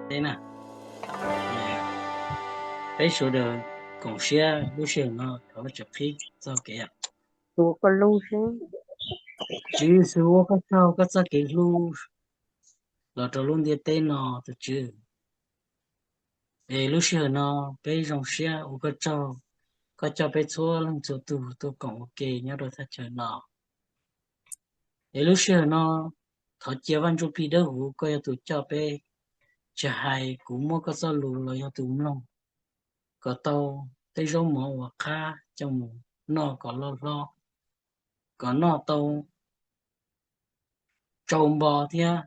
Teb na, peb sawv daws koom siab lub sij hawm no thov Vajtswv qhib txoj kev. Tswv Yexus, ua koj tsaug koj txoj kev hlub los rau lub ntiaj teb no, tus Tswv. Es lub sij hawm no peb zoo siab ua koj tsaug, koj coj peb txhua leej txhua tus tuaj koom ua ke nyob rau thaj chaw no. Es lub sij hawm no thov cia Vaj Ntsujplig Dawbhuv koj yog tus coj peb, tsis hais kuv muab koj txoj lus los yog tus mloog, kom tau tej zaub mov uas qab coj mus noj kom loj hlob, kom noj tau tsau npo thiab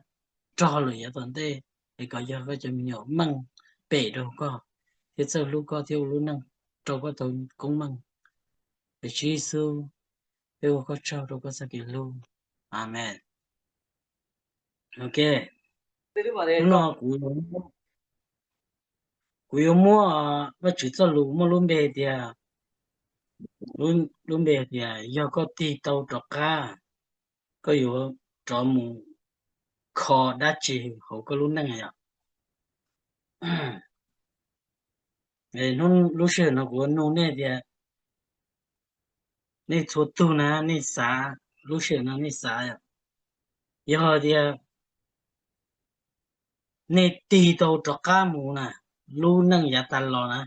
rog lawm yav tom ntej, es kom yog koj cov me nyuam meej pem rau koj thiab txawj hlub koj thiab ua lub neej rau koj tau koob meej. Es Tswv Yexus, peb ua koj tsaug rau koj txoj kev hlub. Amees. Ok, hnub no kuv, kuv yuav muab Vajtswv txoj lus muaj lub npe tias, lub npe tias yog koj tig tau rov qab, koj yuav rov mus kho dab tsi hauv koj lub neej yom? Lub sij hawm no kuv yuav nug nej tias, nej txhua tug na, nej xav, lub sij hawm no nej xav yom, yog tias nej tig tau rov qab mus na, lub neej yav tas los na,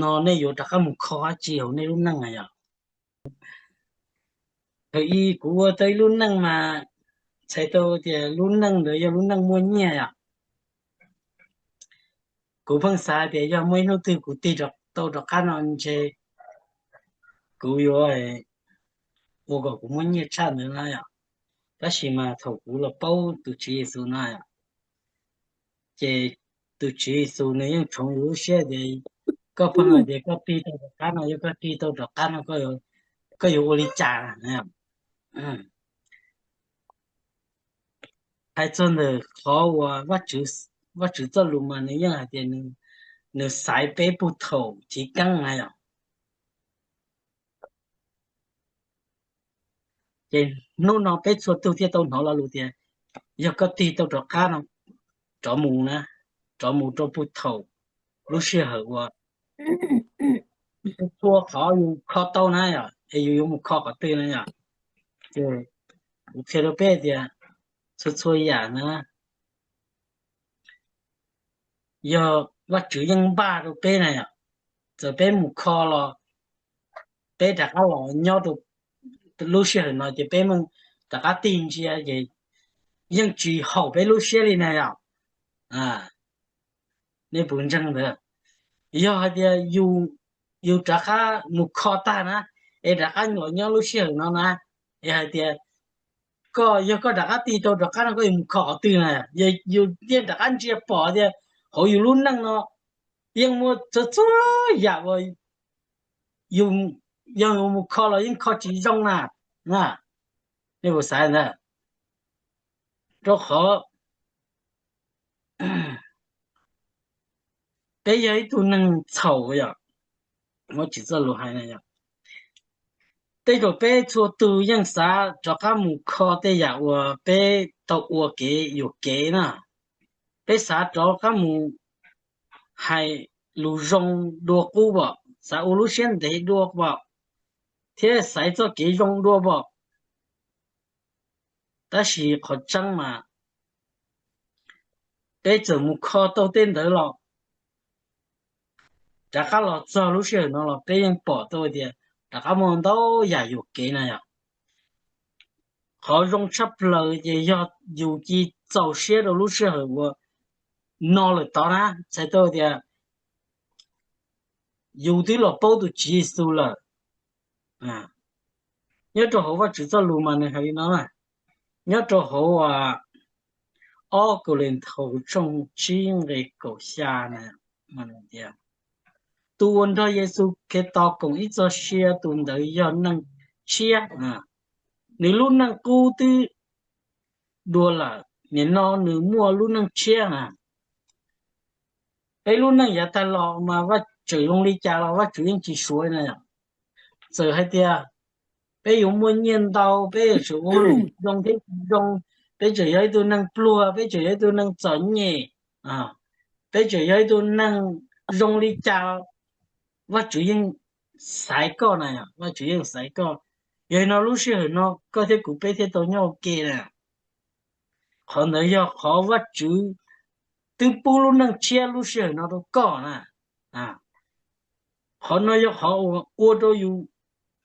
no nej yuav rov qab mus kho dab tsi hauv nej lub neej na yom? Thaum ub kuv ua tau ib lub neej mas txhais tau tias lub neej ntawd yog lub neej muaj nyiaj yom. Kuv pheej xav tias yog muaj ib hnub twg kuv tig tau rov qab no ntshe kuv yuav ua kom kuv muaj nyiaj tshaj ntawd na yom. Tab sis mas thaum kuv los paub tus Tswv Yexus no yom, ces tus Tswv Yexus nws yeej tshoov yus lub siab tias koj pheej hais tias koj tig tau rov qab no, yog koj tig tau rov qab no koj yuav ua li cas? Hais txog ntawm qhov uas Vajtswv txoj lus mas nws yeej hais tias nws xaiv peb puag thaum chiv keeb na yom. Ces hnub no peb txhua tug thiaj tau hnov lo lus tias yog koj tig tau rov qab no, rov mus na, rov mus rau puag thaum lub sij hawm uas txhua qhov yus kho tau na yom, es yus yuav mus kho qhov twg na yom. Ces kuv qhia rau peb tias txhua txhua yam na yog Vajtswv yeej npaj rau peb na yom. Txawm peb mus kho los peb rov qab los nyob rau lub sij hawm no ces peb mam rov qab tig ntsia ces yeej tsis haum peb lub siab li na yom. Nej puas ntseeg ntawd? Yog hais tias yus rov qab mus kho tag na, es rov qab los nyob lub sij hawm no na, es hais tias koj, yog koj rov qab tig tau rov qab no koj yuav mus kho qhov twg na? Yus yeej rov qab ntsia pom tias hauv yus lub neej no yeej muaj txhua txhua yam uas yog mus kho los yeej kho tsis zoo na. Nej puas xav ntawd? Rau qhov peb yog ib tug neeg txhaum yom, Vajtswv txoj lus hais na yom. Tej zaum peb txhua tus yeej xav rov qab mus kho tej yam uas peb tau ua kev yuam kev na. Peb xav rov qab mus hais lus zoo dua qub pom, xav ua lub siab ntev dua pom, thiab xaiv txoj kev zoo dua pom. Tab sis qhov tseeb mas peb txawm mus kho tau tej ntawd los rov qab los txog lub sij hawm no los peb yeej pom tau tias rov qab muaj ntau yam yuam kev na yom. Qhov zoo tshaj plaws ces yog yus cia txaus siab rau lub sij hawm uas no lawm tod na, txhais tau tias yus twb los paub tus Tswv Yexus lawm. Nyob rau hauv Vajtswv txoj lus mas nws hais li no na, nyob rau hauv ob Kauleethaus tshooj tsib nqe kaum xya na, tias tus uas nrog Yexus Khetos koom ib txoj sia tus ntawd yog neeg tshiab, nws lub neej qub twb dua lawm, nim no nws muaj lub neej tshiab na. Peb lub neej yav tag los mas Vajtswv zoo li cas los Vajtswv yeej tsis suav na yom. Txawm hais tias peb yuav muaj nyiaj ntau, peb yuav tsum ua zoo thiab tsis zoo, peb tseem yog ib tug neeg pluag, peb tseem yog ib tug neeg txom nyem, Peb tseem yog ib tug neeg zoo li cas, Vajtswv yeej xaiv koj na, Vajtswv yeej xaiv koj. Yog li no lub sij hawm no koj thiab kuv peb thiaj tau nyob ua ke na. Qhov ntawd yog qhov Vajtswv twb pub lub neej tshiab lub sij hawm no rau koj na. Qhov no yog qhov uas ua rau yus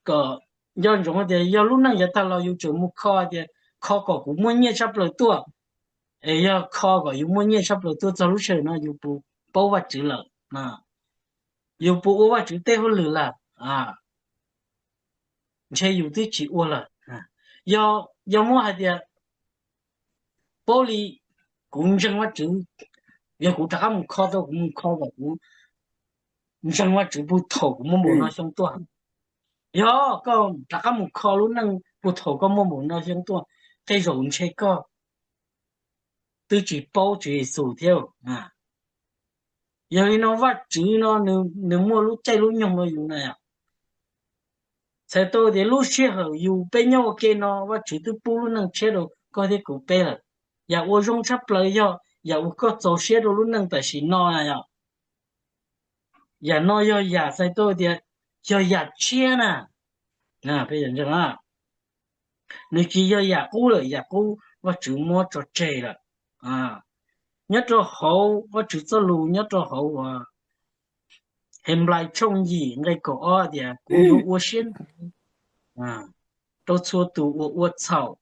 kom nco ntsoov tias yog lub neej yav tag los yus tseem mus kho tias kho kom kuv muaj nyiaj tshaj plaws tuaj, es yog kho kom yus muaj nyiaj tshaj plaws tuaj txog lub sij hawm no yus puas paub Vajtswv lawm? Yus puas ua Vajtswv tej hauj lwm lawm? Ntshe yus twb tsis ua lawm. Yog, yog muab hais tias paub li kuv ntseeg Vajtswv, yog kuv rov qab mus kho tau, kuv mus kho kom kuv ntseeg Vajtswv puag thaum kuv muaj npaum no xyoo tuaj. Yog koj rov qab mus kho lub neej puag thaum koj muaj npaum no xyoo tuaj, tej zaum ntshe koj twb tsis paub Tswv Yexus thiab. Yog li no Vajtswv no nws muaj lub caij lub nyoog rau yus na. Txhais tau tias lub sij hawm yus peb nyob ua ke no Vajtswv twb pub lub neej tshiab rau koj thiab kuv peb lawm. Yam ua zoo tshaj plaws yog yam uas koj txaus siab rau lub neej tam sim no na yom. Yam no yog yam txhais tau tias yog yam tshiab na. Peb yam ntseeg na, nws tsis yog yam qub lawm, yam qub Vajtswv muab tso tseg lawm. Nyob rau hauv Vajtswv txoj lus nyob rau hauv uas Henplais tshooj yim nqe kaum ob tias kuv yuav ua siab ntev rau txhua tus uas ua txhaum,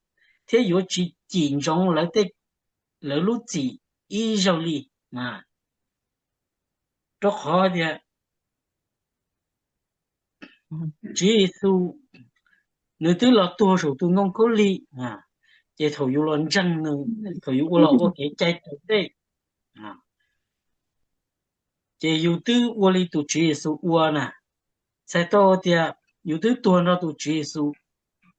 thiab yuav tsis cim ntsoov lawv lub txim ib zaug li. Rau qhov tias Tswv Yexus nws twb los tuag saum tus ntoo khaub lig, ces thaum yus los ntseeg nws, thaum yus ua los ua kev cai raus dej, ces yus twb ua li tus Tswv Yexus ua na. Txhais tau tias yus twb tuag nrog tus Tswv Yexus,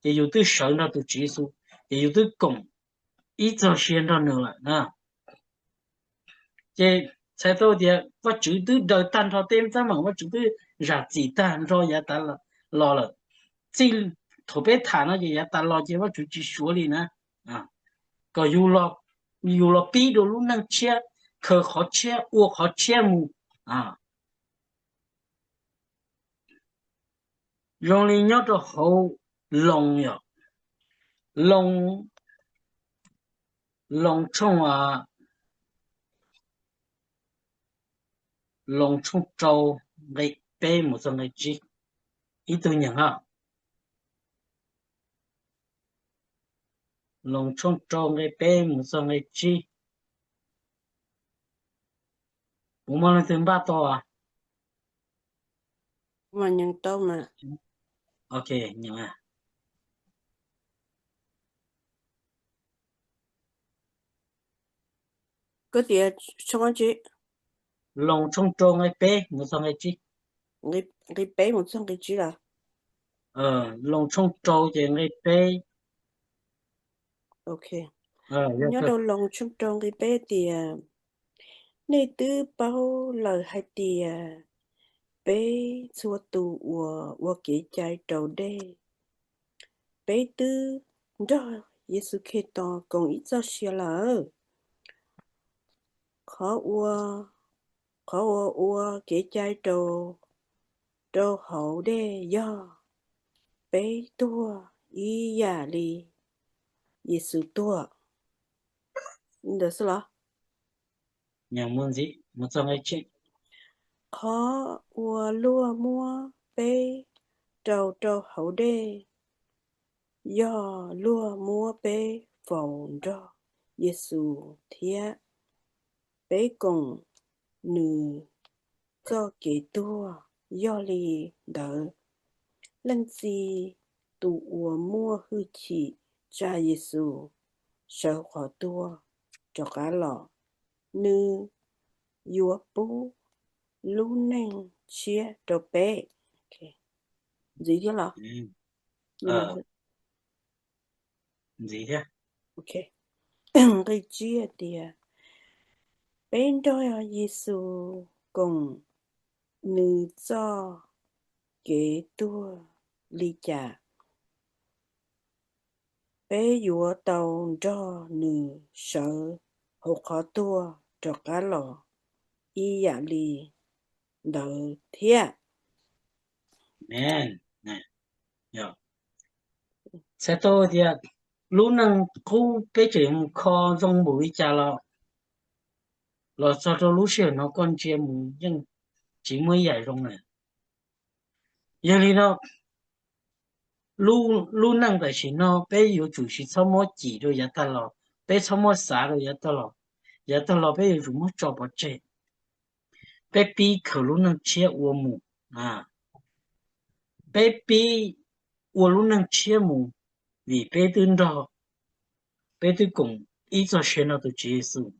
ces yus twb sawv nrog tus Tswv Yexus, ces yus twb koom ib txoj sia nrog nws lawm na. Ces txhais tau tias Vajtswv twb daws tag nrho tej teeb meem, Vajtswv twb zam txim tag nrho yav tas los lawm. Txij thaum peb tham no ces yav tas los ces Vajtswv tsis suav li na, kom yus los pib dua lub neej tshiab, khaws qhov tshiab, ua qhov tshiab mus. Zoo li nyob rau hauv Loos yom, Loos, Loos tshooj, Loos tshooj rau nqe peb mus txog nqe tsib. Ib tug nyeem os. Loos tshooj rau nqe peb mus txog nqe tsib. Puas muaj leej twg npaj tau? Ok, nyeem. Koj tias tshooj dab tsi? Loos tshooj rau nqe peb mus txog nqe tsib. Nqe peb mus txog nqe tsib los? Loos tshooj rau ces nqe peb. Ok. Nyob rau Loos tshooj rau nqe peb tias, nej twb paub lawm hais tias peb txhua tus uas ua kev cai raus dej, peb twb nrog Yexus Khetos koom ib txoj sia lawm. Qhov ua, qhov uas ua kev cai rau, rau hauv dej yog peb tuag ib yam li Yexus tuag. Li ntawd xwb los? Qhov uas luag muab peb rau rau hauv dej yog luag muab peb faus nrog Yexus thiab peb koom nws txoj kev tuag. Yog li ntawd, leej txiv tus uas muaj hwj chim tsa Yexus sawv qhov tuag rov qab los, nws yuav pub lub neej tshiab rau peb. Ntxiv thiab los? Ntxiv thiab. Nqe tsib hais tias, peb nrog Yexus koom nws txoj kev tuag li cas, peb yuav tau nrog nws sawv hauv qhov tuag rov qab los ib yam li ntawd thiab. Txhais tau tias lub neej qub peb tseem mus kho zoo npaum li cas los, los txog rau lub sij hawm no koj ntsia mus yeej tsis muaj ib yam zoo na. Yog li no, lub neej tam sim no peb yuav tsum tsis txhob muab cim rau yav tag los, peb txhob muab xav rau yav tag los. Yav tag los peb yuav tsum muab tso pov tseg, peb pib khaws lub neej tshiab ua mus. Peb pib ua lub neej tshiab mus, vim peb twb nrog, peb twb koom ib txoj sia nrog tus Tswv Yexus,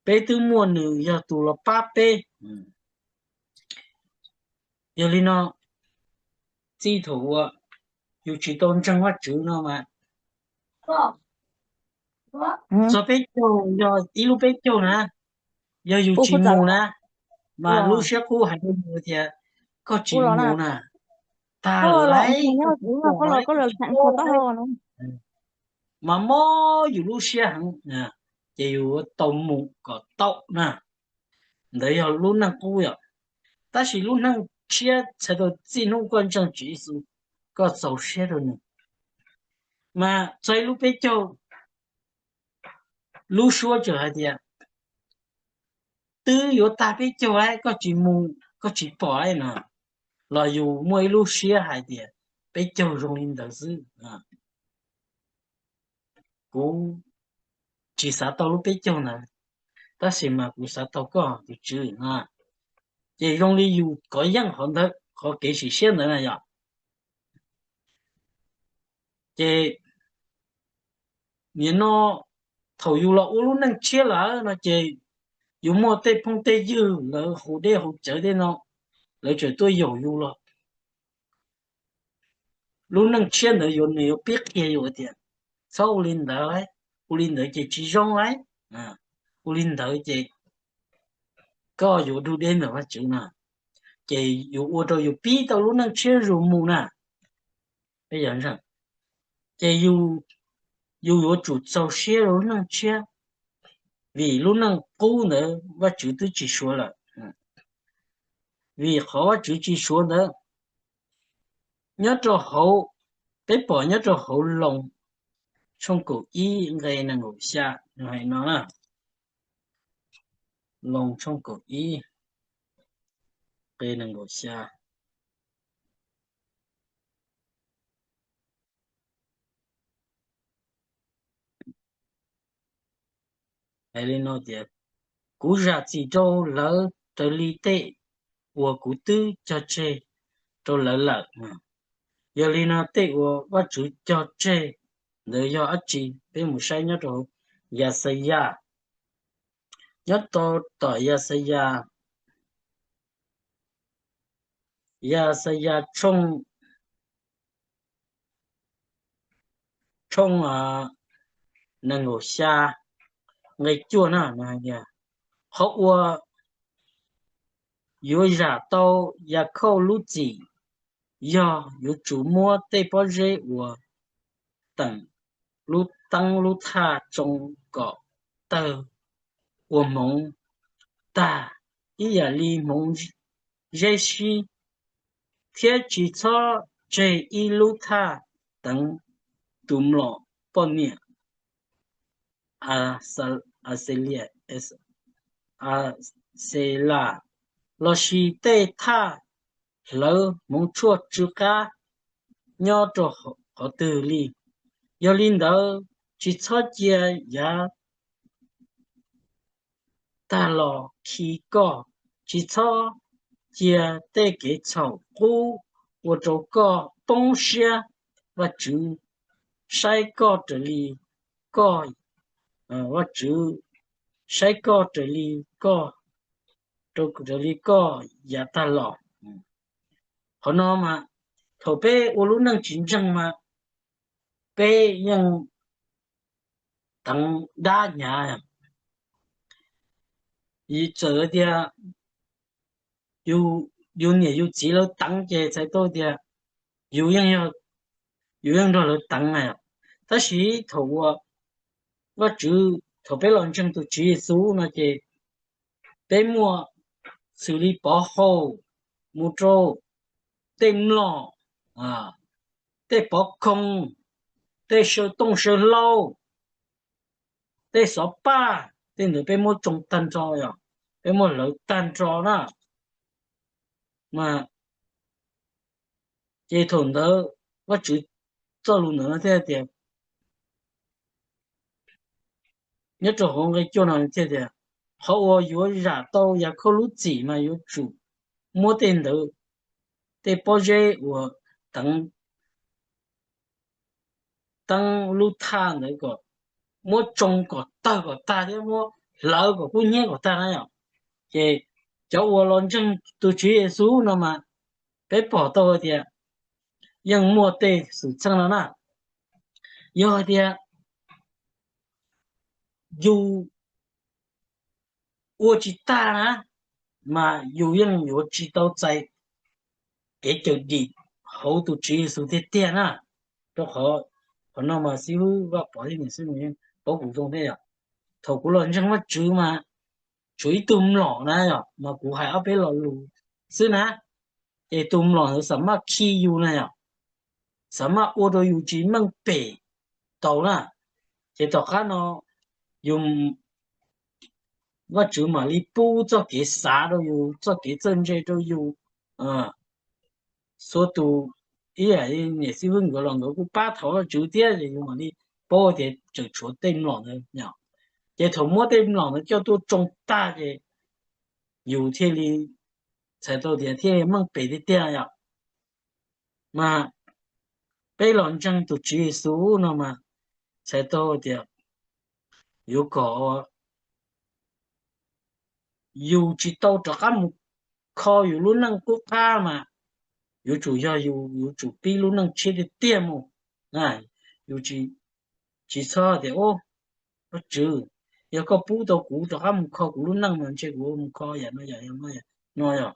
peb twb muaj nws yog tus los pab peb. Yog li no, txij thaum uas yus tsis tau ntseeg Vajtswv no mas, txog peb caug, yog ib lub peb caug na, yog yus tsis mus na, mas lub siab qub hais rau yus tias koj tsis mus na, tag lawm, mas mob yus lub siab heev, ces yus tau mus kom tau na. Ntawd yog lub neej qub yom. Tab sis lub neej tshiab txhais tau txij hnub koj ntseeg Tswv Yexus, koj txaus siab rau nws, mas txog ib lub peb caug, lub suab tseem hais tias twb yuav tag peb caug lawm koj tsis mus, koj tsis pom no, los yus muaj ib lub siab hais tias peb caug zoo li ntawd xwb. Kuv tsis xav tau lub peb caug ntawd, tab sis mas kuv xav tau koj tus Tswv no. Ces zoo li yus kov yeej qhov ntawd, qhov kev sim siab ntawd na yom. Ces nim no thaum yus los ua lub neej tshiab lawm no ces yus muaj tej phooj tej ywg lawv haus dej haus cawv tej no, lawv tseem tuaj yaum yus los. Lub neej tshiab ntawd yuav, nws yuav pib qhia yus tias txhob ua li ntawd, ua li ntawd ces tsis zoo lawm, ua li ntawd ces koj yuav dug deb ntawm Vajtswv na. Ces yus ua rau yus pib tau lub neej tshiab zuj zus mus na. Ces yus yuav tsum txaus siab rau lub neej tshiab, vim lub neej qub ntawd Vajtswv twb tsis suav lawm. Vim qhov Vajtswv tsis suav ntawd, nyob rau hauv, peb pom nyob rau hauv Loos tshooj kaum ib nqe nees nkaum xya, nws hais no na. Loos tshooj kaum ib nqe nees nkaum xya hais li no tias, kuv zam txim rau lawv raws li tej uas kuv twb cog tseg rau lawv lawm. Yog li no tej uas Vajtswv cog tseg ntawd yog dab tsi? Peb mus saib nyob rau Yaxayas, nyob rau tom Yaxayas, Yaxayas tshooj, tshooj nees nkaum xya nqe cuaj na, qhov uas yuav zam tau Yakhauj lub txim yog yuav tsum muab tej pob zeb uas teem lub teeb lub thaj tsoo kom tawg ua hmoov tag ib yam li hmoov zeb sib, thiab tsis txhob tseg ib lub thaj teev tus mlom poj niam Aselas, lossis tej thaj hlawv hmoov tshuaj tsw qab nyob rau qhov twg li. Yog li ntawd, tsis txhob cia yav tag los khi koj, tsis txhob cia tej kev txhaum qub ua rau koj poob siab. Vajtswv saib koj raws li koj, Vajtswv saib koj raws li koj, raws li koj yav tag los. Qhov no mas thaum peb ua lub neej tsis ntseeg mas peb yeej teev dab hnyav. Txawm tias yus niam yus txiv lawv teev ces txhais tau tias yus yeej, yus yeej nrog lawv teev na. Tab sis thaum uas Vajtswv thaum peb los ntseeg tus Tswv Yexus no ces peb muaj xws li pov haum mus rau tej mlom, tej pov khoov, tej saw tooj saw hlau, tej xov paj, tej ntawd peb muab tsoo tag nrho, yog peb muab hlawv tag nrho na. Mas ces thaum ntawd Vajtswv txoj lus ntawd no thiaj tias, nyob rau hauv nqe cuaj no thiaj tias, qhov uas yuav zam tau Yakhauj lub txim mas yuav tsum muab tej ntawd, tej pob zeb uas teev, teev lub thaj ntawd kom muab tsoo kom tawg kom tag thiab muab hlawv kom kub hnyiab kom tag na yom. Ces cov uas los ntseeg tus Tswv Yexus no mas peb pom tau hais tias yeej muaj tej xwm txheej no na. Yog hais tias yus ua tsis tag na, mas yus yeej yuav tsis tau txais kev cawm dim hauv tus Tswv Yexus tiag tiag na. Rau qhov, qhov no mas xib hwb Vaj Pov thiab niam xib hwb yeej paub kuv zoo thiab yom. Thaum kuv los ntseeg Vajtswv mas tshuav ib tug mlom na yom, mas kuv hais ob peb lo lus xwb na, ces tus mlom ntawd xam maj khi yus na yom, xam maj ua rau yus tsis meej pem tau na. Ces tom qab no yus, Vajtswv mam li pub txoj kev xav rau yus, txoj kev txawj ntse rau yus. Xua tus, ib yam li niam xib hwb nkawd los nkawd kuj pab thov Vajtswv thiab ces yus mam li paub tias tseem tshuav tej mlom ntawd yom. Ces thaum muab tej mlom ntawd coj tuaj tsoo tag ces yus thiaj li txhais tau tias thiaj li meej pem tiag tiag yom. Mas peb los ntseeg tus Tswv Yexus no mas txhais tau tias yuav kom yus tsis tau rov qab mus kho yus lub neej qub qab mas yuav tsum yog yus yuav tsum pib lub neej tshiab tiag tiag mus. Yus tsis txhob tias, Vajtswv, yog koj pub tau kuv rov qab mus kho kuv lub neej mas ntshe kuv mus kho yam no yam no yom.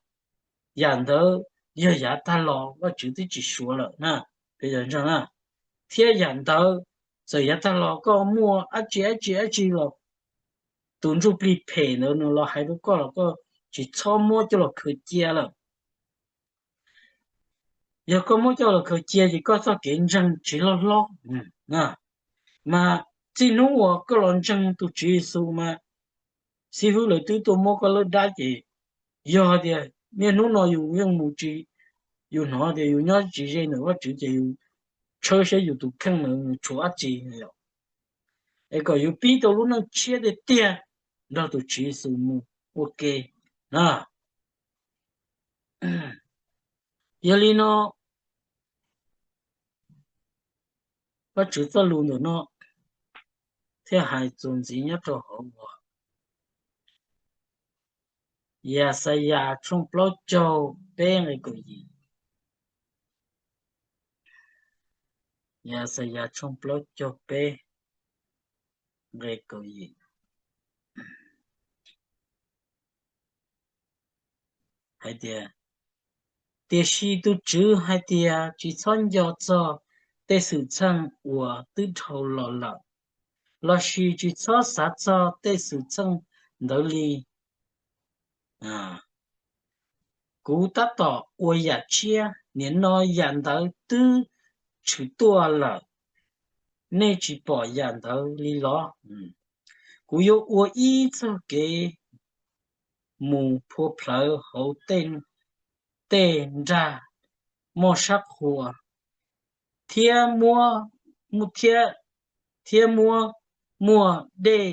Yam ntawd yog yav tag los Vajtswv twb tsis suav lawm na, peb yog ntseeg na. Thiab yam ntawd txawm yav tag los koj muaj dab tsi dab tsi dab tsi los tus ntsuj plig phem ntawd nws los hais rau koj los koj tsis txhob muab coj los khaws cia lawm. Yog koj muab coj los khaws cia ces koj txoj kev ntseeg tsis loj hlob. Mas txij hnub uas koj los ntseeg tus Tswv Yexus mas xib hwb lawv twb tuaj muab koj lawb dab ces yog tias niaj hnub no yus yeej mus tsis, yus hnov tias yus nyob tsis ze ntawm Vajtswv ces yus tshawb saib yus tus kheej ntawd tshuav dab tsi yom, es kom yus pib tau lub neej tshiab tiag tiag nrog tus Tswv Yexus mus ua ke na. Yog li no, Vajtswv txoj lus ntawm no thiaj hais txuas ntxiv nyob rau hauv uas Yaxayas tshooj plaub caug peb nqe kaum yim. Yaxayas tshooj plaub caug peb nqe kaum yim hais tias, tiam sis tus Tswv hais tias tsis txhob nco txog tej xwm txheej uas twb dhau los lawm, lossis tsis txhob xav txog tej xwm txheej ntawd li. Kuv tab tom ua yam tshiab, nim no yam ntawd twb tshwm tuaj lawm, nej tsis pom yam ntawd li los? Kuv yuav ua ib txoj kev mus phua plhawv hauv tej nrag moj sab qhua, thiab muab, thiab muab muaj dej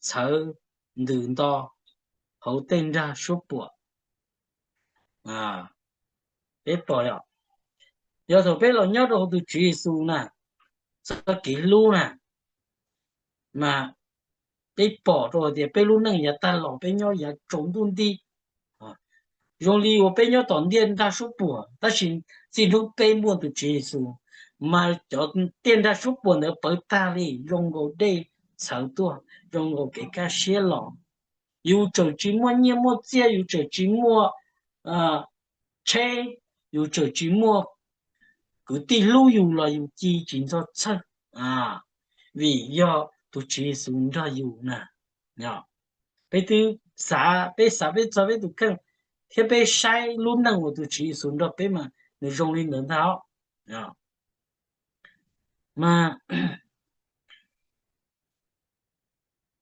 txhawv ntws nto hauv tej nrag suab puam. Peb pom, yog thaum peb los nyob rau hauv tus Tswv Yexus na, txoj kev hlub na, mas peb pom rau hais tias peb lub neej yav tag los peb nyob yav tsaus ntuj nti, zoo li uas peb nyob tom ntiaj nrag suab puam, tab sis txij hnub peb muaj tus Tswv Yexus, mas cov ntiaj nrag suab puam ntawd pawv tag li, zoo nkaus dej txhawv tuaj, zoo nkaus kev kaj siab los. Yus tseem tsis muaj nyiaj muaj txiaj, yus tseem tsis muaj tsheb, yus tseem tsis muaj kwv tij hlub yus los yus ci tsis ntxhov txhawj, vim yog tus Tswv Yexus nrog yus na. Peb twb xav, peb xav peb txog peb tus kheej thiab peb saib lub neej uas tus Tswv Yexus nrog peb mas nws zoo li ntawd ntag. Mas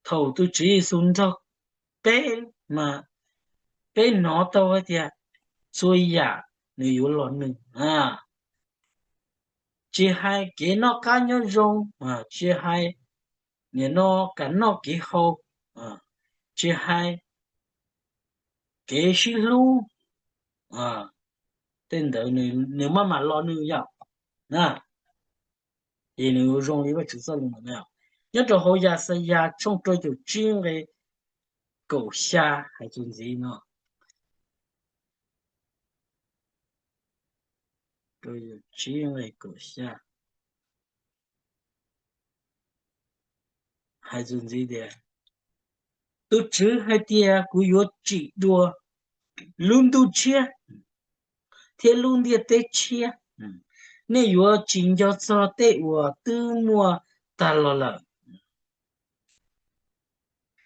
thaum tus Tswv Yexus nrog peb mas peb hnov tau hais tias txhua yam nws yuav los nws. Tsis hais kev noj qab nyob zoo, tsis hais nim no kev noj kev haus, tsis hais kev sib hlub, tej ntawd nws maj mam los nws yom. Ces nws zoo li Vajtswv txoj lus ntawd. Nyob rau hauv Yaxayas tshooj rau caum tsib nqe kaum xya hais txuas ntxiv no, rau caum tsib nqe kaum xya hais txuas ntxiv tias, tus Tswv hais tias, kuv yuav tsim dua lub ntuj tshiab thiab lub ntiaj teb tshiab. Nej yuav tsis nco txog tej uas twb muaj tag los lawm.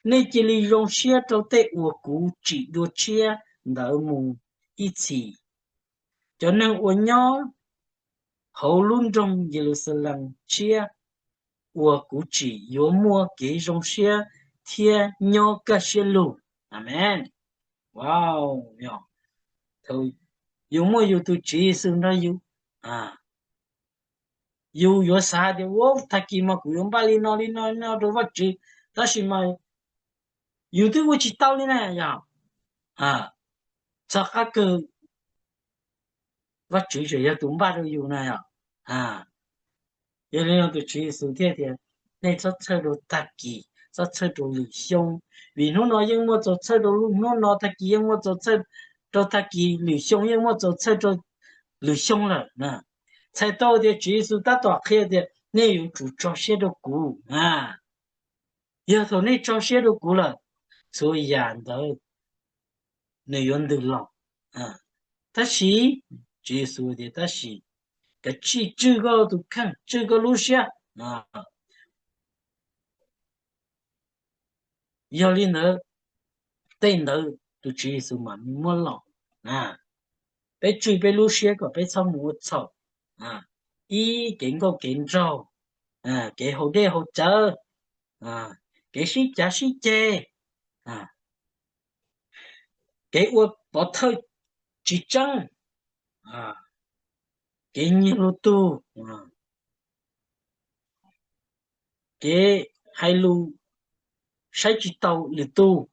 Nej cia li zoo siab rau tej uas kuv tsim dua tshiab ntawd mus ib txhis. Cov neeg uas nyob hauv lub nroog Yeluxalees tshiab uas kuv tsim yuav muaj kev zoo siab thiab nyob kaj siab lug. Amees. Wow, yus muaj yus tus Tswv Yexus nrog yus, yus yuav xav tias, ua, tag kis mas kuv yuav npaj li no li no li no rau Vajtswv, tab sis mas yus twb ua tsis tau li na yom. Txog qab kawg Vajtswv tseem yog tus npaj rau yus na yom. Yog li no tus Tswv Yexus thiaj tias, nej txhob txhawj rau tag kis, txhob txhawj rau lwm xyoo, vim hnub no yeej muaj txaus txhawj rau lub hnub no, tag kis yeej muaj txaus txhawj rau tag kis, lwm xyoo yeej muaj txaus txhawj rau lwm xyoo lawm. Txhais tau tias Tswv Yexus tab tom qhia tias nej yuav tsum tso siab rau kuv. Yog thaum nej tso siab rau kuv lawm, txhua yam ntawd nws yuav ntws los. Tab sis, Tswv Yexus tias, tab sis kav tsij tswj koj tus kheej, tswj koj lub siab. Yog li ntawd, tej ntawd tus Tswv Yexus mam muab los. Peb tswj peb lub siab kom peb txhob mus ua txhaum ib kev nkauj kev nraug, kev haus dej haus cawv, kev sib cav sib ceg, kev ua pov thawj tsis tseeb, kev nyiag lwm tus, kev hais lus saib tsis taus lwm tus.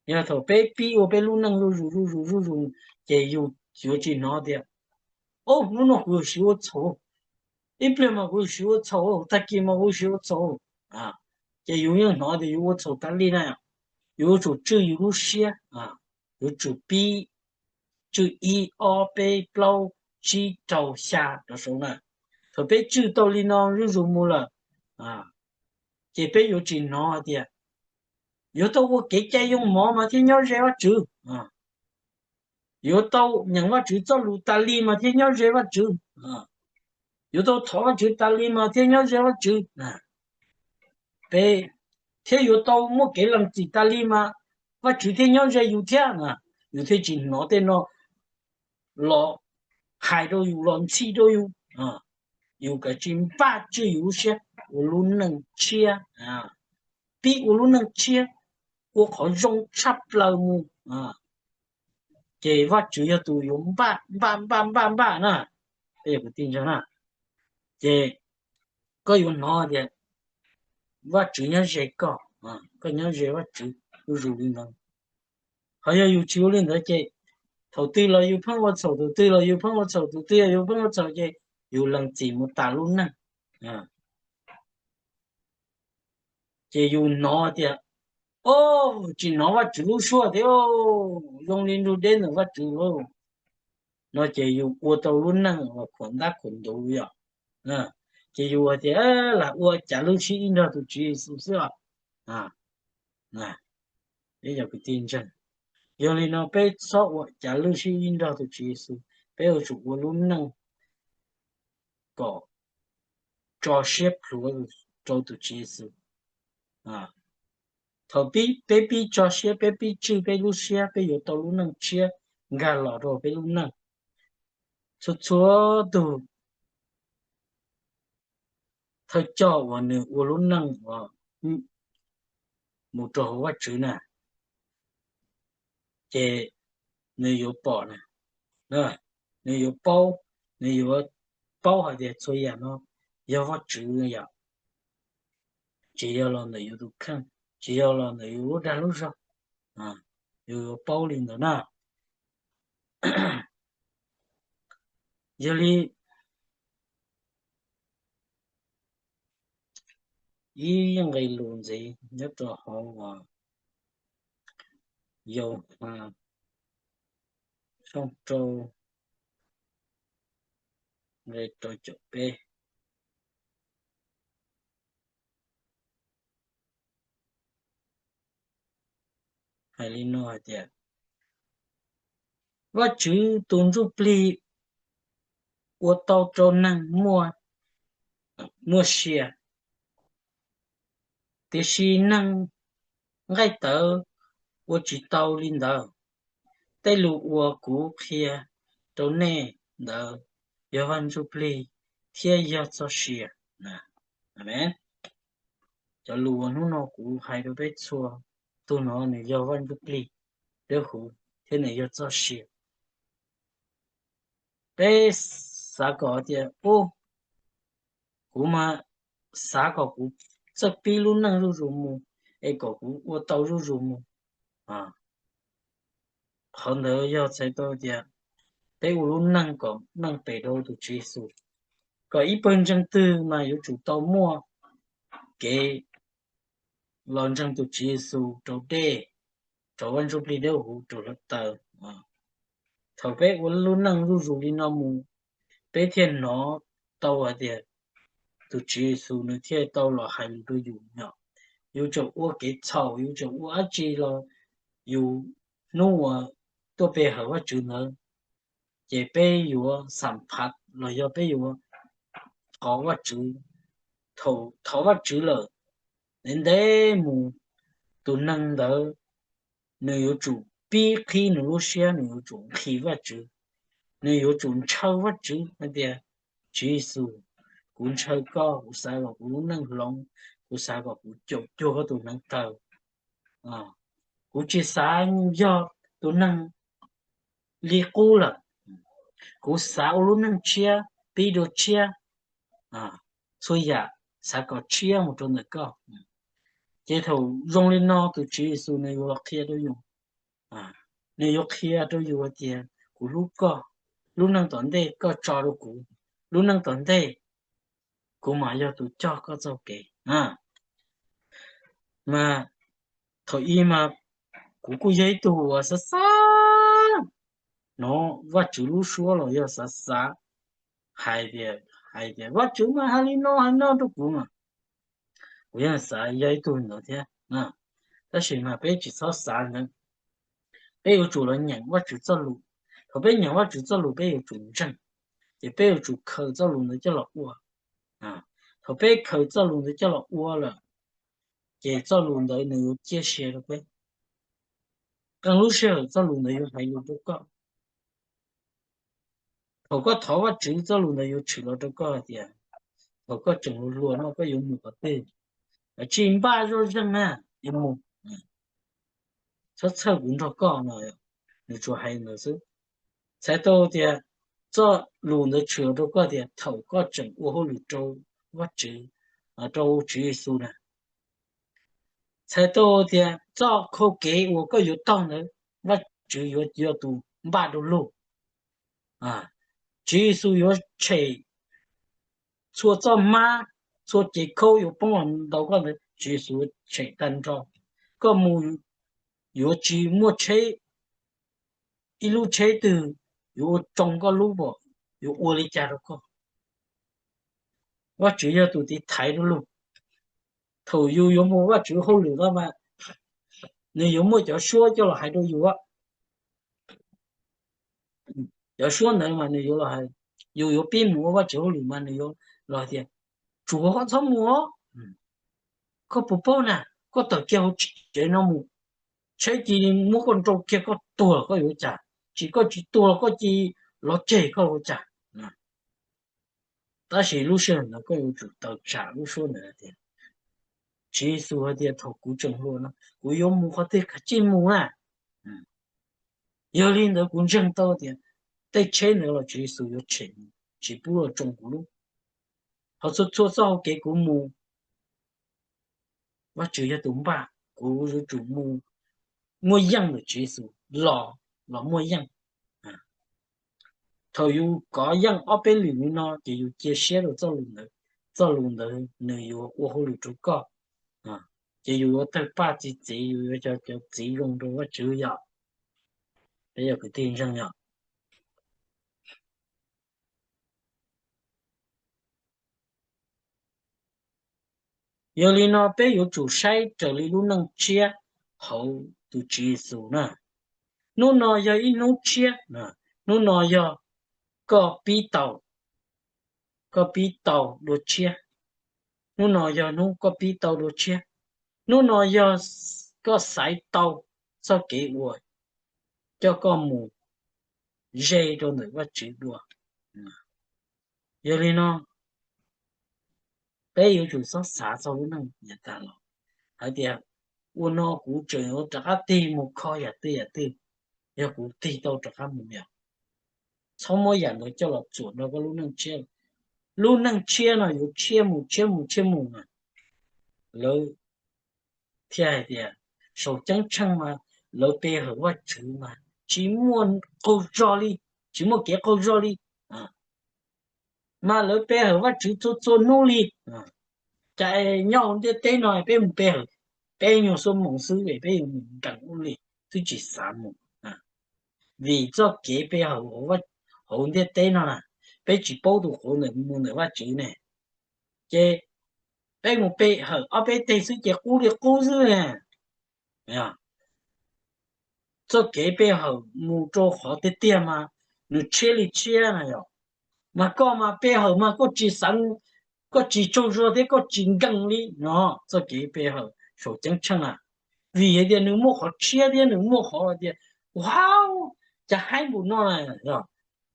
Yog thaum peb pib ua peb lub neej zuj zus zuj zus zuj zus, ces yus yuav tsis hnov tias, o, hnub no kuv yuav siv ua txhaum, ib pliag mas kuv yuav siv ua txhaum, tag kis mas kuv yuav siv ua txhaum. Ces yus yeej hnov tias yus ua txhaum tas li na. Yus yuav tsum tswj yus lub siab, yuav tsum pib tswj ib ob peb plaub tsib rau xya rov saud na. Thaum peb tswj tau li no zuj zus mus lawm, ces peb yuav tsis hnov hais tias yuav tau ua kev cai yoo mov mas thiaj nyob ze Vajtswv, yuav tau nyeem Vajtswv txoj lus tas li mas thiaj nyob ze Vajtswv, yuav tau thov Vajtswv tas li mas thiaj nyob ze Vajtswv, peb thiab yuav tau muaj kev lees txim tas li mas Vajtswv thiaj nyob ze yus thiab. Yus thiaj tsis hnov tej no los hais rau yus, los ntxhi rau yus. Yus kav tsij npaj tswj yus lub siab ua lub neej tshiab, pib ua lub neej tshiab, ua qhov zoo tshaj plaws mus, ces Vajtswv yog tus yuav npaj npaj npaj npaj npaj na. Kwv tij ntseeg na, ces koj yuav hnov tias Vajtswv nyob ze koj, koj nyob ze Vajtswv zuj zus li no. Ho yog yus tsis ua li ntawd ces thaum twg los yus pheej ua txhaum, thaum twg los yus pheej ua txhaum, thaum twg los yus pheej ua txhaum ces yus lees txim mus tas lub neej. Ces yus hnov tias, o, tsis hnov Vajtswv lub suab thiab, zoo li nrug deb ntawm Vajtswv lawm no ces yus ua tau lub neej uas khuam ntab khuam ntuv yom. Ces yus tias lam ua cav lwj sib ib nrog tus Tswv Yexus xwb os. Peb yog kwv tij ntseeg, yog li no peb txhob ua cav lwj sib ib nrog tus Tswv Yexus, peb yuav tsum ua lub neej kom tso siab plhuav rau tus Tswv Yexus. Thaum pib, peb pib tso siab, peb pib tswj peb lub siab, peb yuav tau lub neej tshiab nkag los rau peb lub neej. Txhua txhua tug thawj coj uas nws ua lub neej uas mus rau hauv Vajtswv na, ces nws yuav pom na, nws yuav paub, nws yuav paub hais tias txhua yam no yog Vajtswv yom. Tsis yog los ntawm yus tus kheej, tsis yog los ntawm yus lub dag lub zog, yus yuav paub li ntawd na. Yog li ib nqe lus ntxiv nyob rau hauv Yauhas xyoo rau nqe rau caum peb hais li no hais tias, Vajtswv tus ntsuj plig ua tau rau neeg muaj sia, tiam sis neeg nqaij tawv ua tsis tau li ntawd. Tej lus uas kuv qhia rau nej ntawd yog Vaj Ntsuj Plig thiab yog txoj sia. Cov lus uas hnub no kuv hais rau peb txhua tug no nws yog Vaj Ntsuj Plig dawb huv thiab nws yog txoj sia. Peb xav kom tias, u, kuv mas xav kom kuv txawj pib lub neej zuj zus mus, es kom kuv ua tau zuj zus mus. Qhov ntawd yog txhais tau tias peb ua lub neej kom meej pem rau tus Tswv Yexus, kom ib pawg ntseeg twg mas yuav tsum tau muaj kev los ntseeg tus Tswv Yexus rau dej, rau Vaj Ntsuj Plig dawb huv, rau hluav taws. Thaum peb ua lub neej zuj zus li no mus, peb thiaj hnov tau hais tias tus Tswv Yexus nws thiaj tau los hais lus rau yus yom. Yus tseem ua kev txhaum, yus tseem ua dab tsi los yus hnub uas tuaj pe hawm Vajtswv ntawd, ces peb yuav xam phav los yog peb yuav thov Vajtswv. Thaum thov Vajtswv lawm, ntev ntev mus tus neeg ntawd nws yuav tsum pib qhib nws lub siab, nws yuav tsum nqhis Vajtswv, nws yuav tsum ntshaw Vajtswv hais tias, Tswv Yexus, kuv ntshaw koj, kuv xav kom kuv lub neej hloov, kuv xav kom kuv caum cuag koj tus hneev taw. Kuv tsis xav yog tus neeg li qub lawm, kuv xav ua lub neej tshiab, pib dua tshiab, txhua yam xav kom tshiab mus rau ntawm koj. Ces thaum zoo li no tus Tswv Yexus nws yuav los qhia rau yus, nws yuav qhia rau yus hais tias kuv hlub koj, lub neej tom ntej koj tso rau kuv, lub neej tom ntej kuv mam yog tus coj koj txoj kev. Mas thaum ub mas kuv kuj yog ib tug uas xav xav hnov Vajtswv lub suab los yog xav xav hais tias, hais tias Vajtswv mas hais li no hais li no rau kuv mas, kuv yeej xav yog ib tug ntawd thiab. Tab sis mas peb tsis txhob xav ntawd, peb yuav tsum los nyeem Vajtswv txoj lus. Thaum peb nyeem Vajtswv txoj lus peb yuav tsum ntseeg, ces peb yuav tsum khaws txoj lus ntawd coj los ua. Thaum peb khaws txoj lus ntawd coj los ua lawm, ces txoj lus ntawd nws yuav ciaj sia rau peb. Qee lub sij hawm txoj lus ntawd yuav hais lus rau koj. Thaum koj thov Vajtswv, txoj lus ntawd yuav tshwm los rau koj hais tias thaum koj tseem hluas hluas no koj yuav mus qhov twg, tsis npaj zoj zeeg na, yuav mus, txhob txhawj kuv nrog koj no, nws tsuas hais ntawd xwb. Txhais tau tias txoj lus ntawd tshwm los rau koj tias thaum koj tseem ua hauj lwm rau Vajtswv, rau Tswv Yexus na, txhais tau tias txoj khau kev uas koj yuav taug ntawd, Vajtswv yuav yog tus npaj rau lug. Tswv Yexus yuav tshem txhua txoj hmab, txhua cev khaub yuav poob los ntaus koj ntawd, Tswv Yexus yuav tshem tag nrho. Koj mus yuav tsis muaj tsheb, ib lub tsheb twg yuav ua tsoo koj lub pom, yuav ua li cas rau koj. Vajtswv yog tus tiv thaiv rau lug. Thaum yus yuav mus Vajtswv hauj lwm no mas nws yuav muaj cov suab coj los hais rau yus. Cov suab ntawd mas nws yuav los hais, yus yuav pib mus ua Vajtswv hauj lwm mas nws yuav los hais tias, tsuav koj txhob mus os, Koj puas paub na, koj tawm kiag hauv tsev no mus, tsheb cia li muab koj nrau kiag koj tuag los koj yuav ua cas, tsis koj tsis tuag los koj cia li los ceg koj ua cas. Tab sis lub sij hawm ntawd koj yuav tsum tawm tsam lub suab ntawd tias, Tswv Yexus hais tias thaum kuv tseem hluas no kuv yuav mus qhov twg kav tsij mus na. Yog li ntawd kuv ntseeg tau tias tej tsheb ntawd los Tswv Yexus yuav tshem, tsis pub los tsoo kuv lub. Ho txhua txhua txoj hauv kev kuv mus, Vajtswv yog tus npaj, kuv yuav tsum mus muaj yeej ntawm Tswv Yexus los, los muaj yeej. Thaum yus kov yeej ob peb lwm li no ces yus cia siab rau txoj lus ntawd, txoj lus ntawd nws yuav ua hauj lwm rau koj. Ces yus yuav tawg paj txi txiv, yus yuav cov txiv zoo rau Vajtswv yom. Peb yog kwv tij ntseeg yom. Yog li no peb yuav tsum saib raws li lub neej tshiab hauv tus Tswv Yexus na. Hnub no yog ib hnub tshiab, hnub no yog koj pib tau, koj pib tau dua tshiab. Hnub no yog hnub koj pib tau dua tshiab. Hnub no yog koj xaiv tau txoj kev uas coj koj mus ze rau ntawm Vajtswv dua. Yog li no peb yuav tsum xob xav txog lub neej yav tag los hais tias, ua no kuv tseem yuav rov qab tig mus kho yam twg yam twg, yog kuv tig tau rov qab mus yom. Txhob muab yam ntawd coj los txuam nrog koj lub neej tshiab. Lub neej tshiab no yuav tshiab mus tshiab mus tshiab mus na. Lawv thiaj hais tias saum ceeb tsheej mas lawv pe hawm Vajtswv mas tsis muaj qaug zog li, tsis muaj kev qaug zog li, mas lawv pe hawm Vajtswv txhua txhua hnub li. Cas nyob hauv ntiaj teb no peb mus pe hawm peb nyuag xuab moos xwb es peb yuav mus nkees ua luaj li, twb tsis xav mus. Vim txoj kev pe hawm hauv ntiaj teb no na, peb tsis paub tus qauv ntawm mus ntawm Vajtswv ne, ces peb mus pe hawm ob peb teg xwb ces qub li qub xwb ne. Txoj kev pe hawm mus rau qhov tiag tiag mas nws tshiab li tshiab na yom. Mas koj mas pe hawm mas koj tsis xav, koj tsis tsaug zog thiab koj tsis nkees li no. Txoj kev pe hawm saum ceeb tsheej na, vim hais tias nws muaj qhov tshiab thiab nws muaj qhov hais tias, wow, cas haib npaum no na.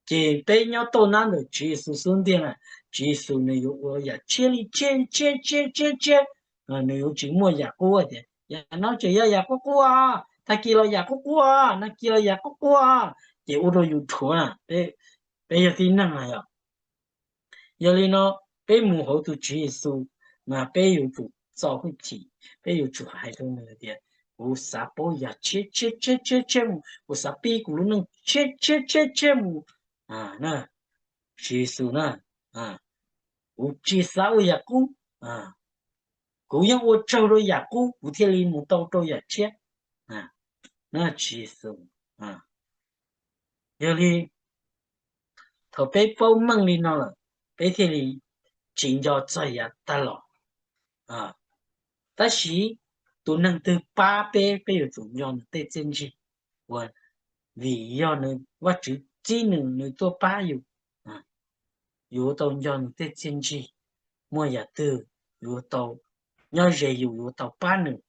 Ces peb nyob tauj nab ntawm Tswv Yexus xub ntiag na, Tswv Yexus nws yuav ua yam tshiab li tshiab tshiab tshiab tshiab, nws yuav tsis muaj yam qub tias yam no tseem yog yam qub qub os, tag kis los yam qub qub os, nag kis los yam qub qub os, ces ua rau yus dhuav na. Peb yog tib neeg na yom. Yog li no peb mus hauv tus Tswv Yexus mas peb yuav tsum txo hwj chim, peb yuav tsum hais rau nws tias, kuv xav paub yam tshiab tshiab tshiab tshiab mus, kuv xav pib kuv lub neej tshiab tshiab tshiab tshiab mus. Tswv Yexus na, kuv tsis xav ua yam qub, kuv yeej ua tsaug rau yam qub kuv thiaj li mus tau rau yam tshiab. Tswv Yexus, yog li thaum peb paub meej li no lawm, peb thiaj li tsis nco txog yav tag los. Tab sis tus neeg twg pab peb, peb yuav tsum nco nws tej txiaj ntsig, uas vim yog nws, Vajtswv txib nws, nws tuaj pab yus, yuav tau nco nws tej txiaj ntsig. Muaj yam twg yuav tau nyob ze yus, yuav tau pab nws.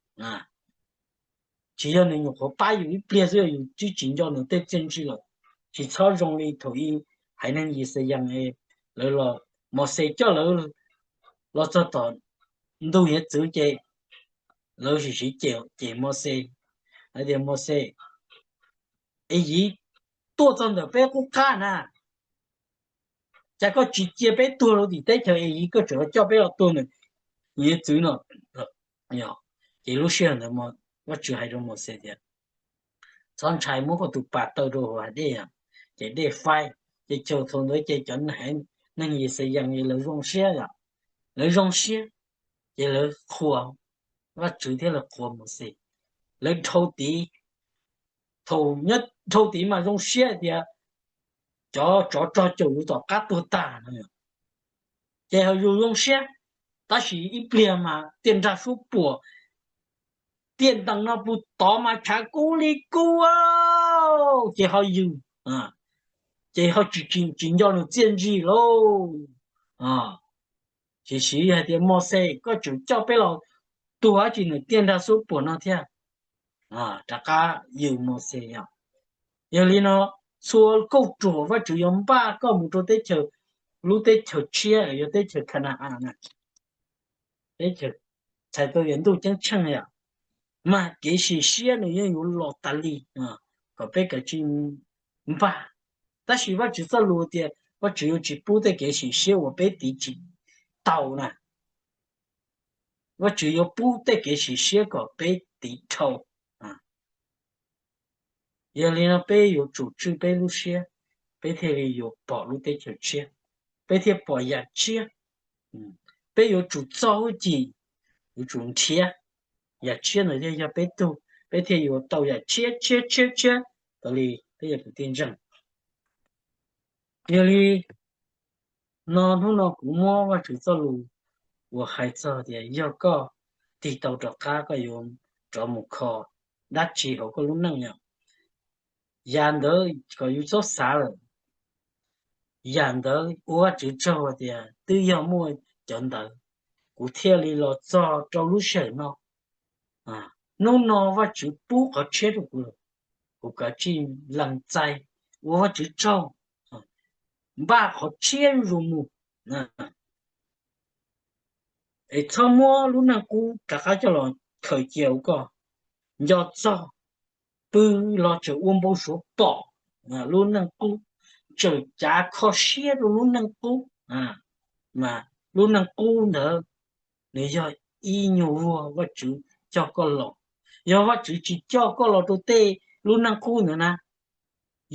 Tsis yog nws nyuam qhuav pab yus ib pliag xwb yus twb tsis nco nws tej txiaj ntsig lawm. Tsis txhob zoo li thaum ub haiv neeg Yixalayees, lawv, Mauxes coj lawv los txog tom ntug hiav txwv ces lawv sim siv cem, cem Mauxes hais tias, Mauxes, Eyiv tuaj txog ntawm peb qub qab na, cas koj tsis cia peb tuag rau tim teb chaws Eyiv, koj tseem coj peb los tuag ntawm hiav txwv no? Ces lub sij hawm ntawd Vajtswv hais rau Mauxes tias, txhob ntshai, muab koj tus pas taw rau hauv hav dej, ces dej faib. Ces thaum ntawd ces cov haiv neeg Yixalayees lawv zoo siab, lawv zoo siab, ces lawv qhuas Vajtswv thiab lawv qhuas Mauxes. Lawv dhau tiv, thaum nyob dhau tiv mas zoo siab tias cov tsov rog caum yus tom qab tuag tag no. Ces ho yus zoo siab, tab sis ib pliag mas tiaj nrag suab puam, tiaj ntees no puag tod mas tshav kub li kub, ces ho yws, ces ho tsis, tsis nco nws txiaj ntsig lauj. Tiam sis yog hais tias Mauxes koj tseem coj peb los tuag dab tsi nws tiaj nrag xub puas no thiab? Rov qab yws Mauxes yom. Yog li no, txhua kauj ruam Vajtswv yuav npaj koj mus rau teb chaws, lub teb chaws tshiab yog teb chaws Ka na-as na, teb chaws txhais tau yog ntuj ceeb tsheej yom, mas kev sim siab nws yeej yuav los tas li kom peb kav tsij npaj. Tab sis Vajtswv txoj lus tias Vajtswv yuav tsis pub tej kev sim siab uas peb tiv tsis tau na. Vajtswv yuav pub tej kev sim siab kom peb tiv dhau. Yog li no peb yuav tsum tswj peb lub siab, peb thiaj li yuav pom lub teb chaws tshiab, peb thiaj pom yam tshiab. Peb yuav tsum txo hwj chim, yuav tsum nrhiav yam tshiab ntawd thiaj yog peb tug, peb thiaj yuav tau yam tshiab tshiab tshiab tshiab tas li peb yog kwv tij ntseeg. Yog li no hnub no kuv muab Vajtswv txoj lus uas hais txog tias yog koj tig tau rov qab koj yuav rov mus kho dab tsi hauv koj lub neej yom. Yam ntawd kom yus txhob xav lawm. Yam ntawd ua Vajtswv tsaug tias twb yog muaj cov ntawd kuv thiaj li los txog rau lub sij hawm no. Hnub no Vajtswv pub qhov tshiab rau kuv lawm, kuv kav tsij lees txais ua Vajtswv tsaug, npaj qhov tshiab zuj zus mus, es txhob muab lub neej qub rov qab coj los khaws cia rau koj. Nco txog pw los tseem ua npau suav pom lub neej qub, tseem cav kho siab rau lub neej qub, mas lub neej qub ntawd nws yog ib nyuag vuag Vajtswv coj koj los. Yog Vajtswv tsis coj koj los rau tej lub neej qub ntawd na,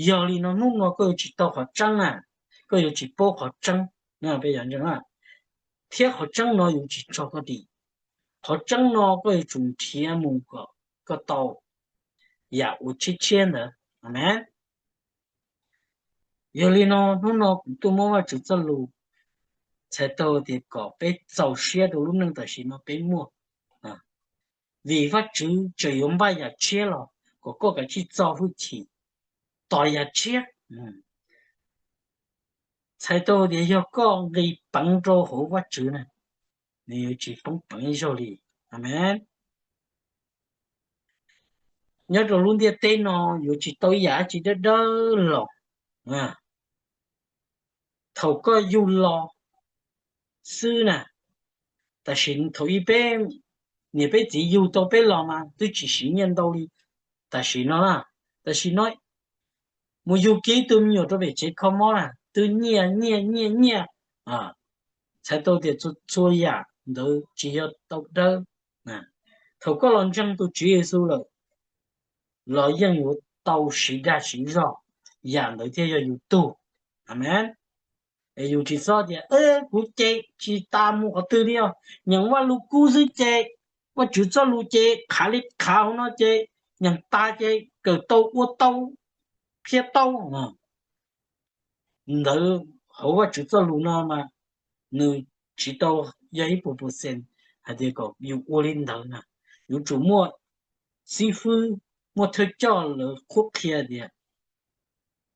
yog li no hnub no koj yuav tsis tau qhov tseeb na, koj yuav tsis paub qhov tseeb, peb yog ntseeg, thiab qhov tseeb no yuav tsis tso koj dim. Qhov tseeb no koj yuav tsum nrhiav mus kom koj tau yam uas tshiab tshiab ntawd. Amees. Yog li no hnub no kuv tuaj muab Vajtswv txoj lus txhais tau tias kom peb txaus siab rau lub neej tam sim no peb muaj, vim Vajtswv tseem yuav npaj yam tshiab los kom koj kav tsij txo hwj chim tos yam tshiab. Txhais tau tias yog koj nqis peev rau hauv Vajtswv na, nws yuav tsis poob peev ib zaug li. Amees. Nyob rau lub ntiaj teb no yuav tsis tau ib yam dab tsi dawb dawb los. Thaum koj yug los xwb na, tam sim thaum ub peb niam peb txiv yug tau peb los mas twb tsis siv nyiaj ntau li tam sim no na. Tam sim no mus yug kiag ib tug me nyuam rau pem tsev kho mob na twb nyiaj nyiaj nyiaj nyiaj. Txhais tau tias txhua yam ntawd tsis yog tau dawb. Thaum koj los ntseeg tus Tswv Yexus lawm, los yeej yuav tau siv dag siv zog, yam ntawd thiaj yog yus tug. Amees. Es yus tsis txhob tias kuv ces tsis tas mus qhov twg li os, nyeem Vaj Lug Kub xwb ces, Vajtswv txoj lus ces qhav li qhav hauv no ces, nyeem tas ces kawm tau ua tau, qhia tau. Ntawd hauv Vajtswv txoj lus no mas nws tsis tau yog ib puas percent hais tias kom yus ua li ntawd na. Yuav tsum muaj xib fwb, muaj thawj coj lawv qhuab qhia tias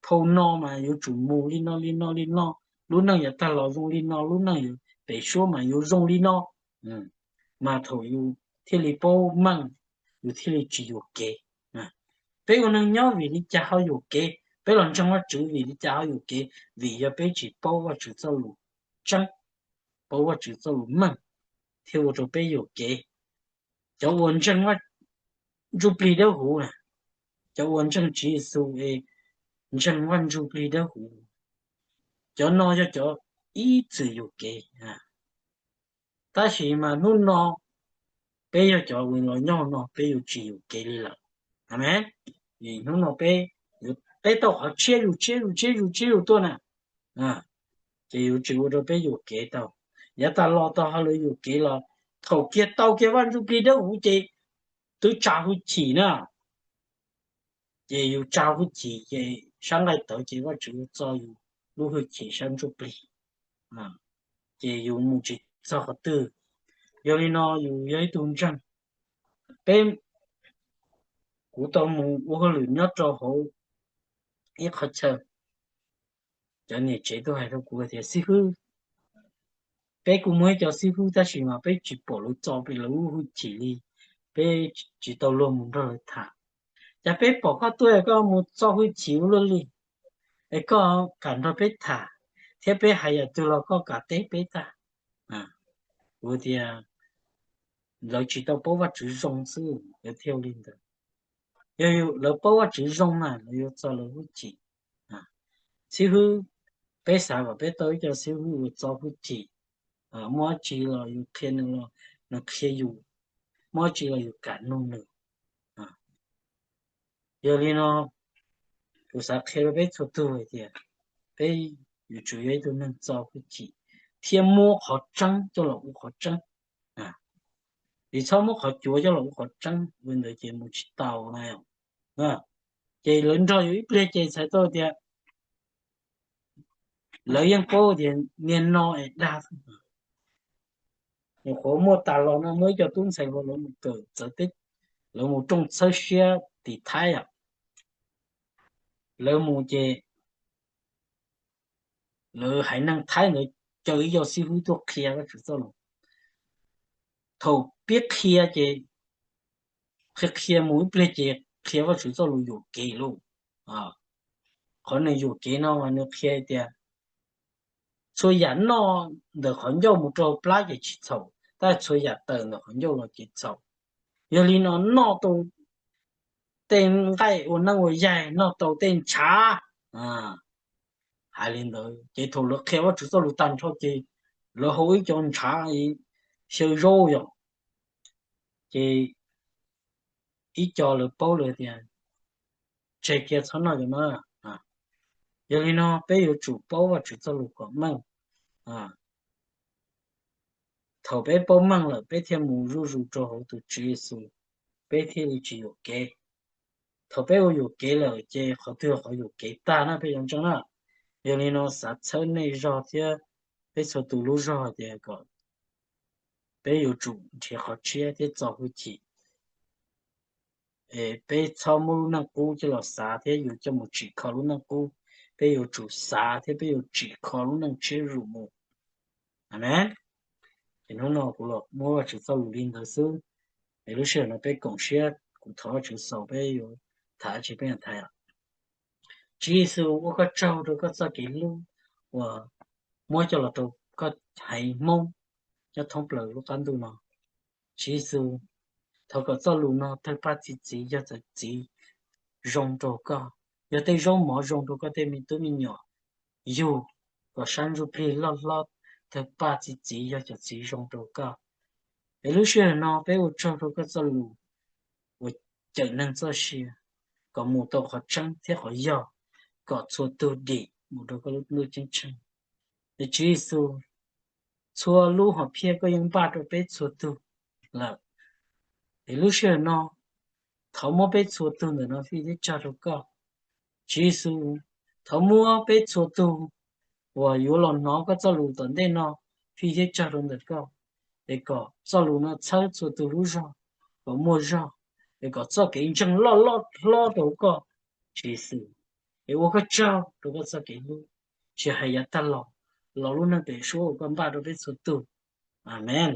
phau no mas yuav tsum mus li no li no li no, lub neej yav tag los zoo li no, lub neej pem suab mas yuav zoo li no, mas thaum yus thiaj li paub meej, yus thiaj li tsis yuam kev. Peb ua neeg nyob vim li cas ho yuam kev? Peb los ntseeg Vajtswv vim li cas ho yuam kev? Vim yog peb tsis paub Vajtswv txoj lus tseeb, paub Vajtswv txoj lus meej, thiaj ua rau peb yuam kev. Cov uas ntseeg Vaj Ntsuj Plig Dawb Huv na, cov uas ntseeg Tswv Yexus es ntseeg Vaj Ntsuj Plig Dawb Huv, cov no yog cov ib txwm yuam kev. Tab sis mas hnub no peb yog cov uas los nyob no peb yuav tsis yuam kev li lawm. Amees. Vim hnub no peb, peb tau qhov tshiab zus tshiab zus tshiab zus tshiab zus tuaj na, ces yuav tsis ua rau peb yuam kev tau. Yav tas los tau hauj lwm yuam kev los thaum kiag tau kiag Vaj Ntsuj Plig Dawb Huv ces twb tsa hwj chim na. Ces yus tsa hwj chim ces sab nqaij tawv ces Vajtswv yuav txo yus lub hwj chim sab ntsuj plig, ces yus mus tsis txog qhov twg. Yog li no yus yog ib tug ntseeg, peb, kuv tau mus ua hauj lwm nyob rau hauv ib qhov chaw, cov niam tsev tuaj hais rau kuv tias xib hwb, Peb kuj muaj ib co xib hwb tab sis mas peb tsis pom lawv txo pem lawv lub hwj chim li, peb tsis tau luag mus nrog lawv tham. Cas peb pom koj tuaj koj mus txo hwj chim ua luaj li, es koj kam nrog peb tham thiab peb hais yam twg los koj kam teb peb tag. Kuv tias lawv tsis tau paub Vajtswv zoo xwb lawv thiaj li ntawd. Yog lawv paub Vajtswv zoo na lawv yuav txo lawv hwj chim. Xib hwb, peb xav kom peb tau ib co xib hwb uas txo hwj chim, muaj dab tsi los yus qhia nws los nws qhia yus, muaj dab tsi los yus kam nug nws. Yog li no kuv xav qhia rau peb txhua tug hais tias peb yuav tsum yog ib tug neeg txo hwj chim thiab muab qhov tseeb coj los ua qhov tseeb. Vim txhob muab qhov cuav coj los ua qhov tseeb ua ntawd ces mus tsis tau na. Ces lawv nrog yus ib pliag ces txhais tau tias lawv yeej paub tias niag no es dag. Nyuam qhuav muaj tas los no muaj ib co tub ntxhais hluas lawv mus kawm txawv teb, lawv mus rooj txhawb siab tim Thaib os. Lawv mus ces lawv haiv neeg Thaib ntawd caw ib co xib hwb tuaj qhia Vajtswv txoj lus. Thaum pib qhia ces qhia qhia mus ib pliag ces qhia Vajtswv txoj lus yuam kev lauj. Qhov nws yuam kev no mas nws qhia tias txhua yam noj ntawm qhov ncauj mus rau plab ces tsis txhaum, tab txhua yam tawm ntawm qhov ncauj los ces txhaum. Yog li no noj tau tej nqaij ua neeb ua yaig, noj tau tej ntshav, hais li ntawd ces thaum lawv qhia Vajtswv txoj lus tag nrho ces lawv hau ib co ntshav xyaw zaub yom. Ces ib co lawv paub lawm tias tseg kiag txhob noj cov no. Yog li no peb yuav tsum paub Vajtswv txoj lus kom meej. Thaum peb paub meej lawm peb thiaj mus zuj zus rau hauv tus Tswv Yexus, peb thiaj li tsis yuam kev. Thaum peb ua yuam kev lawm ces qhov twg qhov yuam kev tag na peb yuav ntseeg na. Yog li no xav txhawb nej zog thiab peb txhua tus lub zog hais tias kom peb yuav tsum nrhiav qhov tshiab thiab txo hwj chim. Peb txhob muab lub neej qub coj los xav thiab yuav coj mus tsim kho lub neej qub. Peb yuav tsum xav thiab peb yuav tsim kho lub neej tshiab zuj zus mus. Amees. Ces hnub no kuv los muab Vajtswv txoj lus li ntawd xwb. Es lub sij hawm no peb koom siab, kuv thov Vajtswv xaus peb yuav tham tsi peb tham. Tswv Yexus, ua koj tsaug rau koj txoj kev hlub uas muab coj los rau koj haiv Hmoob nyob thoob plaws lub qab ntuj no. Tswv Yexus, thov kom txoj lus no tawg paj txi txiv yog txawm txiv zoo rau koj, yog tej zaub mov zoo rau koj tej me tub me nyuam yug, kom sab ntsuj plig loj hlob tawg paj txi txiv yog cov txiv zoo rau koj. Es lub sij hawm no peb ua tsaug rau koj txoj lus uas cawm neeg txoj sia, kom mus tau qhov tseeb thiab qhov yog, kom txhua tug dim mus rau koj lub ntuj ceeb tsheej. Es Tswv Yexus, txhua lub hom phiaj koj yeej npaj rau peb txhua tug lawm. Es lub sij hawm no thov muab peb txhua tug ntawm no fij thiab tsaug rau koj. Tswv Yexus, thov muab peb txhua tug uas yuav los hnov koj txoj lus tom ntej no fij thiab tsaug rau ntawm koj, es kom txoj lus no txhawb txhua tug lub zog kom muaj zog, es kom txoj kev ntseeg loj loj hlob rau koj, Tswv Yexus. Es ua koj tsaug rau koj txoj kev hlub, tsis hais yav tag los, los lub neej pem suab uas koj npaj rau peb txhua tug. Amees.